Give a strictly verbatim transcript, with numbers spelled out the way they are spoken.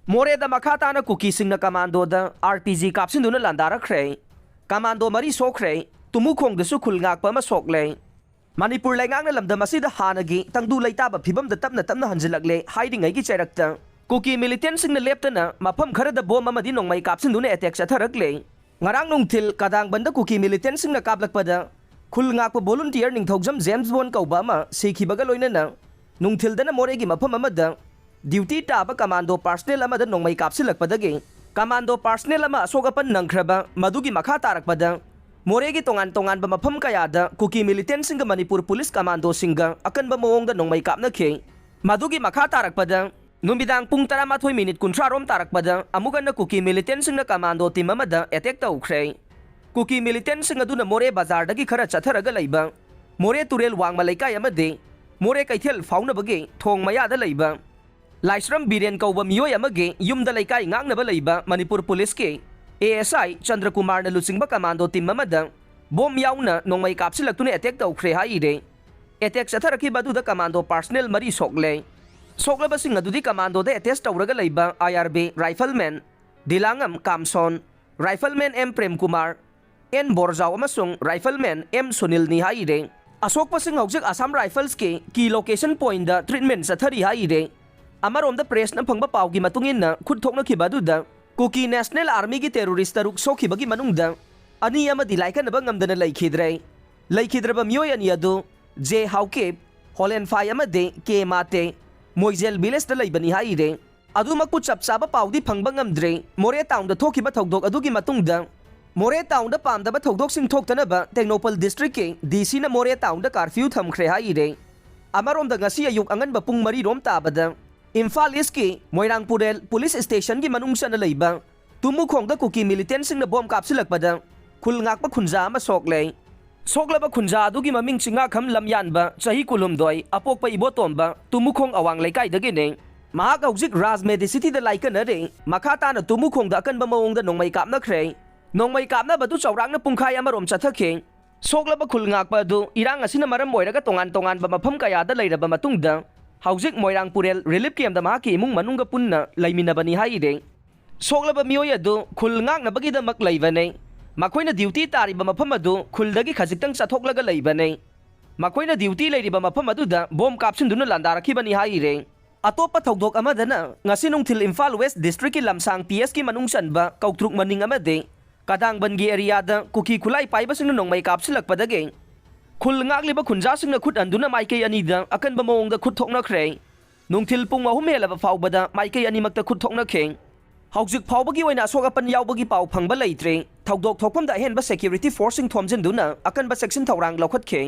ꯃꯣꯔꯦꯗ ꯃꯈꯥ ꯇꯥꯅ ꯀꯨꯀꯤꯁꯤꯡꯅ ꯀꯃꯥꯟꯗꯣꯗ ꯑꯥꯔ ꯄꯤ ꯖꯤ ꯀꯥꯞꯁꯤꯟꯗꯨꯅ ꯂꯥꯟꯗꯥꯔꯛꯈ꯭ꯔꯦ꯫ ꯀꯃꯥꯟꯗꯣ ꯃꯔꯤ ꯁꯣꯛꯈ꯭ꯔꯦ꯫ ꯇꯨꯃꯨꯈꯣꯡꯗꯁꯨ ꯈꯨꯜ ꯉꯥꯛꯄ ꯑꯃ ꯁꯣꯛꯂꯦ꯫ ꯃꯅꯤꯄꯨꯔ ꯂꯩꯉꯥꯛꯅ ꯂꯝꯗꯝ ꯑꯁꯤꯗ ꯍꯥꯟꯅꯒꯤ ꯇꯪꯗꯨ ꯂꯩꯇꯥꯕ ꯐꯤꯕꯝꯗ ꯇꯞꯅ ꯇꯞꯅ ꯍꯟꯖꯤꯜꯂꯛꯂꯦ ꯍꯥꯏꯔꯤꯉꯩꯒꯤ ꯆꯩꯔꯛꯇ ꯀꯨꯀꯤ ꯃꯤꯂꯤꯇꯦꯟꯁꯤꯡꯅ ꯂꯦꯞꯇꯅ ꯃꯐꯝ ꯈꯔꯗ ꯕꯣꯝ ꯑꯃꯗꯤ ꯅꯣꯡꯃꯩ ꯀꯥꯞꯁꯤꯟꯗꯨꯅ ꯑꯦꯇꯦꯛ ꯆꯠꯊꯔꯛꯂꯦ꯫ ꯉꯔꯥꯡ ꯅꯨꯡꯊꯤꯜ ꯀꯗꯥꯡꯕꯟꯗ ꯀꯨꯀꯤ ꯃꯤꯂꯤꯇꯦꯟꯁꯤꯡꯅ ꯀꯥꯞꯂꯛꯄꯗ ꯈꯨꯜ ꯉꯥꯛꯄ ꯚꯣꯂꯨꯟꯇꯤꯌꯔ ꯅꯤꯡꯊꯧꯖꯝ ꯖꯦꯝꯁ ꯕꯣꯟ ꯀꯧꯕ ꯑꯃ ꯁꯤꯈꯤꯕꯒ ꯂꯣꯏꯅꯅ ꯅꯨꯡꯊꯤꯜꯗꯅ ꯃꯣꯔꯦꯒꯤ ꯃꯐꯝ ꯑꯃꯗ ꯗ꯭ꯌꯨꯇꯤ ꯇꯥꯕ ꯀꯃꯥꯟꯗꯣ ꯄꯥꯔꯁꯅꯦꯜ ꯑꯃꯗ ꯅꯣꯡꯃꯩ ꯀꯥꯞꯁꯤꯜꯂꯛꯄꯗꯒꯤ ꯀꯃꯥꯟꯗꯣ ꯄꯥꯔꯁꯅꯦꯜ ꯑꯃ ꯑꯁꯣꯛ ꯑꯄꯟ ꯅꯪꯈ꯭ꯔꯕ꯫ ꯃꯗꯨꯒꯤ ꯃꯈꯥ ꯇꯥꯔꯛꯄꯗ ꯃꯣꯔꯦꯒꯤ ꯇꯣꯉꯥꯟ ꯇꯣꯉꯥꯟꯕ ꯃꯐꯝ ꯀꯌꯥꯗ ꯀꯨꯀꯤ ꯃꯤꯂꯤꯇꯦꯟꯁꯤꯡꯒ ꯃꯅꯤꯄꯨꯔ ꯄꯨꯂꯤꯁ ꯀꯃꯥꯟꯗꯣꯁꯤꯡꯒ ꯑꯀꯟꯕ ꯃꯑꯣꯡꯗ ꯅꯣꯡꯃꯩ ꯀꯥꯞꯅꯈꯤ꯫ ꯃꯗꯨꯒꯤ ꯃꯈꯥ ꯇꯥꯔꯛꯄꯗ ꯅꯨꯃꯤꯗꯥꯡ ꯄꯨꯡ ꯇꯔꯥꯃꯥꯊꯣꯏ ꯃꯤꯅꯤꯠ ꯀꯨꯟꯊ꯭ꯔꯥ ꯔꯣꯝ ꯇꯥꯔꯛꯄꯗ ꯑꯃꯨꯛ ꯍꯟꯅ ꯀꯨꯀꯤ ꯃꯤꯂꯤꯇꯦꯟꯁꯤꯡꯅ ꯀꯃꯥꯟꯗꯣ ꯇꯤꯝ ꯑꯃꯗ ꯑꯦꯇꯦꯛ ꯇꯧꯈ꯭ꯔꯦ꯫ ꯀꯨꯀꯤ ꯃꯤꯂꯤꯇꯦꯟꯁꯤꯡ ꯑꯗꯨꯅ ꯃꯣꯔꯦ ꯕꯖꯥꯔꯗꯒꯤ ꯈꯔ ꯆꯠꯊꯔꯒ ꯂꯩꯕ ꯃꯣꯔꯦ ꯇꯨꯔꯦꯜ ꯋꯥꯡꯃ ꯂꯩꯀꯥꯏ ꯑꯃꯗꯤ ꯃꯣꯔꯦ ꯀꯩꯊꯦꯜ ꯐꯥꯎꯅꯕꯒꯤ ꯊꯣꯡ ꯃꯌꯥꯗ ꯂꯩꯕ ꯂꯥꯏꯁ꯭ꯔꯝ ꯕꯤꯔꯦꯟ ꯀꯧꯕ ꯃꯤꯑꯣꯏ ꯑꯃꯒꯤ ꯌꯨꯝꯗ ꯂꯩꯀꯥꯏ ꯉꯥꯛꯅꯕ ꯂꯩꯕ ꯃꯅꯤꯄꯨꯔ ꯄꯨꯂꯤꯁꯀꯤ ꯑꯦ ꯑꯦꯁ ꯑꯥꯏ ꯆꯟꯗ꯭ꯔꯀꯨꯃꯥꯔꯅ ꯂꯨꯆꯤꯡꯕ ꯀꯃꯥꯟꯗꯣ ꯇꯤꯝ ꯑꯃꯗ ꯕꯣꯝ ꯌꯥꯎꯅ ꯅꯣꯡꯃꯩ ꯀꯥꯞꯁꯤꯜꯂꯛꯇꯨꯅ ꯑꯦꯇꯦꯛ ꯇꯧꯈ꯭ꯔꯦ ꯍꯥꯏꯔꯦ꯫ ꯑꯦꯇꯦꯛ ꯆꯠꯊꯔꯛꯈꯤꯕ ꯑꯗꯨꯗ ꯀꯃꯥꯟꯗꯣ ꯄꯥꯔꯁꯅꯦꯜ ꯃꯔꯤ ꯁꯣꯛꯂꯦ꯫ ꯁꯣꯛꯂꯕꯁꯤꯡ ꯑꯗꯨꯗꯤ ꯀꯃꯥꯟꯗꯣꯗ ꯑꯦꯇꯦꯁ ꯇꯧꯔꯒ ꯂꯩꯕ ꯑꯥꯏ R B ꯔꯥꯏꯐꯜꯃꯦꯟ ꯗꯤꯂꯥꯉꯝ ꯀꯥꯝꯁꯣꯟ, ꯔꯥꯏꯐꯜꯃꯦꯟ M Premkumar, and ꯕꯣꯔꯖꯥꯎ ꯑꯃꯁꯨꯡ ꯔꯥꯏꯐꯜꯃꯦꯟ ꯑꯦꯝ ꯁꯨꯅꯤꯜꯅꯤ ꯍꯥꯏꯔꯦ꯫ ꯑꯁꯣꯛꯄꯁꯤꯡ ꯍꯧꯖꯤꯛ ꯑꯁꯥꯝ ꯔꯥꯏꯐꯜꯁꯀꯤ ꯀꯤ ꯂꯣꯀꯦꯁꯟ ꯄꯣꯏꯟꯗ ꯇ꯭ꯔꯤꯠꯃꯦꯟ ꯆꯠꯊꯔꯤ ꯍꯥꯏꯔꯦ꯫ ꯑꯃꯔꯣꯝꯗ ꯄ꯭ꯔꯦꯁꯅ ꯐꯪꯕ ꯄꯥꯎꯒꯤ ꯃꯇꯨꯡ ꯏꯟꯅ ꯈꯨꯠ ꯊꯣꯛꯅꯈꯤꯕ ꯑꯗꯨꯗ ꯀꯨꯀꯤ ꯅꯦꯁꯅꯦꯜ ꯑꯥꯔꯃꯤꯒꯤ ꯇꯦꯔꯣꯔꯤꯁ ꯇꯔꯨꯛ ꯁꯣꯛꯈꯤꯕꯒꯤ ꯃꯅꯨꯡꯗ ꯑꯅꯤ ꯑꯃꯗꯤ ꯂꯥꯏꯀꯠꯅꯕ ꯉꯝꯗꯅ ꯂꯩꯈꯤꯗ꯭ꯔꯦ꯫ ꯂꯩꯈꯤꯗ꯭ꯔꯕ ꯃꯤꯑꯣꯏ ꯑꯅꯤ ꯑꯗꯨ ꯖꯦ ꯍꯥꯎꯀꯤꯞ, ꯍꯣꯂꯦꯟꯐꯥꯏ ꯑꯃꯗꯤ ꯀꯦ ꯃꯥꯇꯦ, ꯃꯣꯏꯖꯦꯜ ꯚꯤꯂꯦꯖꯇ ꯂꯩꯕꯅꯤ ꯍꯥꯏꯔꯦ꯫ ꯑꯗꯨꯃꯛꯄꯨ ꯆꯞ ꯆꯥꯕ ꯄꯥꯎꯗꯤ ꯐꯪꯕ ꯉꯝꯗ꯭ꯔꯦ꯫ ꯃꯣꯔꯦ ꯇꯥꯎꯟꯗ ꯊꯣꯛꯈꯤꯕ ꯊꯧꯗꯣꯛ ꯑꯗꯨꯒꯤ ꯃꯇꯨꯡꯗ ꯃꯣꯔꯦ ꯇꯥꯎꯟꯗ ꯄꯥꯝꯗꯕ ꯊꯧꯗꯣꯛꯁꯤꯡ ꯊꯣꯛꯇꯅꯕ ꯇꯦꯡꯅꯧꯄꯜ ꯗꯤꯁꯇ꯭ꯔꯤꯛꯀꯤ ꯗꯤ ꯁꯤꯅ ꯃꯣꯔꯦ ꯇꯥꯎꯟꯗ ꯀꯥꯔꯐ꯭ꯌꯨ ꯊꯝꯈ꯭ꯔꯦ ꯍꯥꯏꯔꯦ꯫ ꯑꯃꯔꯣꯝꯗ ꯉꯁꯤ ꯑꯌꯨꯛ ꯑꯉꯟꯕ ꯄꯨꯡ ꯃꯔꯤ ꯔꯣꯝ ꯇꯥꯕꯗ ꯏꯝꯐꯥꯜ ꯏꯁꯀꯤ ꯃꯣꯏꯔꯥꯡ ꯄꯨꯔꯦꯜ ꯄꯨꯂꯤꯁ ꯁ꯭ꯇꯦꯁꯟꯒꯤ ꯃꯅꯨꯡ ꯆꯟꯅ ꯂꯩꯕ ꯇꯨꯃꯨꯈꯣꯡꯗ ꯀꯨꯀꯤ ꯃꯤꯂꯤꯇꯦꯟꯁꯤꯡꯅ ꯕꯣꯝ ꯀꯥꯞꯁꯤꯜꯂꯛꯄꯗ ꯈꯨꯜ ꯉꯥꯛꯄ ꯈꯨꯟꯖꯥ ꯑꯃ ꯁꯣꯛꯂꯦ꯫ ꯁꯣꯛꯂꯕ ꯈꯨꯟꯖꯥ ꯑꯗꯨꯒꯤ ꯃꯃꯤꯡ ꯆꯤꯡꯉꯥꯈꯝ ꯂꯝꯌꯥꯟꯕ, ꯆꯍꯤ ꯀꯨꯟꯍꯨꯝꯗꯣꯏ, ꯑꯄꯣꯛꯄ ꯏꯕꯣꯇꯣꯝꯕ, ꯇꯨꯃꯨꯈꯣꯡ ꯑꯋꯥꯡ ꯂꯩꯀꯥꯏꯗꯒꯤꯅꯤ꯫ ꯃꯍꯥꯛ ꯍꯧꯖꯤꯛ ꯔꯥꯖ ꯃꯦꯗꯤꯁꯤꯇꯤꯗ ꯂꯥꯏꯀꯠꯅꯔꯤ꯫ ꯃꯈꯥ ꯇꯥꯅ ꯇꯨꯃꯨꯈꯣꯡꯗ ꯑꯀꯟꯕ ꯃꯑꯣꯡꯗ ꯅꯣꯡꯃꯩ ꯀꯥꯞꯅꯈ꯭ꯔꯦ꯫ ꯅꯣꯡꯃꯩ ꯀꯥꯞꯅꯕꯗꯨ ꯆꯥꯎꯔꯥꯛꯅ ꯄꯨꯡꯈꯥꯏ ꯑꯃꯔꯣꯝ ꯆꯠꯊꯈꯤ꯫ ꯁꯣꯛꯂꯕ ꯈꯨꯜ ꯉꯥꯛꯄ ꯑꯗꯨ ꯏꯔꯥꯡ ꯑꯁꯤꯅ ꯃꯔꯝ ꯑꯣꯏꯔꯒ ꯇꯣꯉꯥꯟ ꯇꯣꯉꯥꯟꯕ ꯃꯐꯝ ꯀꯌꯥꯗ ꯂꯩꯔꯕ ꯃꯇꯨꯡꯗ ꯍꯧꯖꯤꯛ ꯃꯣꯏꯔꯥꯡ ꯄꯨꯔꯦꯜ ꯔꯤꯂꯤꯐ ꯀꯦꯝꯗ ꯃꯍꯥꯛꯀꯤ ꯏꯃꯨꯡ ꯃꯅꯨꯡꯒ ꯄꯨꯟꯅ ꯂꯩꯃꯤꯟꯅꯕꯅꯤ ꯍꯥꯏꯔꯤ꯫ ꯁꯣꯛꯂꯕ ꯃꯤꯑꯣꯏ ꯑꯗꯨ ꯈꯨꯜ ꯉꯥꯛꯅꯕꯒꯤꯗꯃꯛ ꯂꯩꯕꯅꯤ꯫ ꯃꯈꯣꯏꯅ ꯗ꯭ꯌꯨꯇꯤ ꯇꯥꯔꯤꯕ ꯃꯐꯝ ꯑꯗꯨ ꯈꯨꯜꯗꯒꯤ ꯈꯖꯤꯛꯇꯪ ꯆꯠꯊꯣꯛꯂꯒ ꯂꯩꯕꯅꯤ꯫ ꯃꯈꯣꯏꯅ ꯗ꯭ꯌꯨꯇꯤ ꯂꯩꯔꯤꯕ ꯃꯐꯝ ꯑꯗꯨꯗ ꯕꯣꯝ ꯀꯥꯞꯁꯤꯟꯗꯨꯅ ꯂꯥꯟꯗꯥꯔꯛꯈꯤꯕꯅꯤ ꯍꯥꯏꯔꯤ꯫ ꯑꯇꯣꯞꯄ ꯊꯧꯗꯣꯛ ꯑꯃꯗꯅ, ꯉꯁꯤ ꯅꯨꯡꯊꯤꯜ ꯏꯝꯐꯥꯜ ꯋꯦꯁ ꯗꯤꯁꯇ꯭ꯔꯤꯛꯀꯤ ꯂꯝꯁꯥꯡ ꯄꯤ ꯑꯦꯁꯀꯤ ꯃꯅꯨꯡ ꯆꯟꯕ ꯀꯧꯇ꯭ꯔꯨꯛ ꯃꯅꯤꯡ ꯑꯃꯗꯤ ꯀꯗꯥꯡꯕꯟꯒꯤ ꯑꯦꯔꯤꯌꯥꯗ ꯀꯨꯀꯤ ꯈꯨꯠꯂꯥꯏ ꯄꯥꯏꯕꯁꯤꯡꯅ ꯅꯣꯡꯃꯩ ꯀꯥꯞꯁꯤꯜꯂꯛꯄꯗꯒꯤ ꯈꯨꯜ ꯉꯥꯛꯂꯤꯕ ꯈꯨꯟꯖꯥꯁꯤꯡꯅ ꯈꯨꯠ ꯍꯟꯗꯨꯅ ꯃꯥꯏꯀꯩ ꯑꯅꯤꯗ ꯑꯀꯟꯕ ꯃꯑꯣꯡꯗ ꯈꯨꯠ ꯊꯣꯛꯅꯈ꯭ꯔꯦ꯫ ꯅꯨꯡꯊꯤꯜ ꯄꯨꯡ ꯑꯍꯨꯝ ꯍꯦꯜꯂꯕ ꯐꯥꯎꯕꯗ ꯃꯥꯏꯀꯩ ꯑꯅꯤꯃꯛꯇ ꯈꯨꯠ ꯊꯣꯛꯅꯈꯤ꯫ ꯍꯧꯖꯤꯛ ꯐꯥꯎꯕꯒꯤ ꯑꯣꯏꯅ ꯑꯁꯣꯛ ꯑꯄꯟ ꯌꯥꯎꯕꯒꯤ ꯄꯥꯎ ꯐꯪꯕ ꯂꯩꯇ꯭ꯔꯤ꯫ ꯊꯧꯗꯣꯛ ꯊꯣꯛꯐꯝꯗ ꯑꯍꯦꯟꯕ ꯁꯦꯀ꯭ꯌꯨꯔꯤꯇꯤ ꯐꯣꯔꯁꯁꯤꯡ ꯊꯣꯝꯖꯤꯟꯗꯨꯅ ꯑꯀꯟꯕ ꯆꯦꯛꯁꯤꯟ ꯊꯧꯔꯥꯡ ꯂꯧꯈꯠꯈꯤ꯫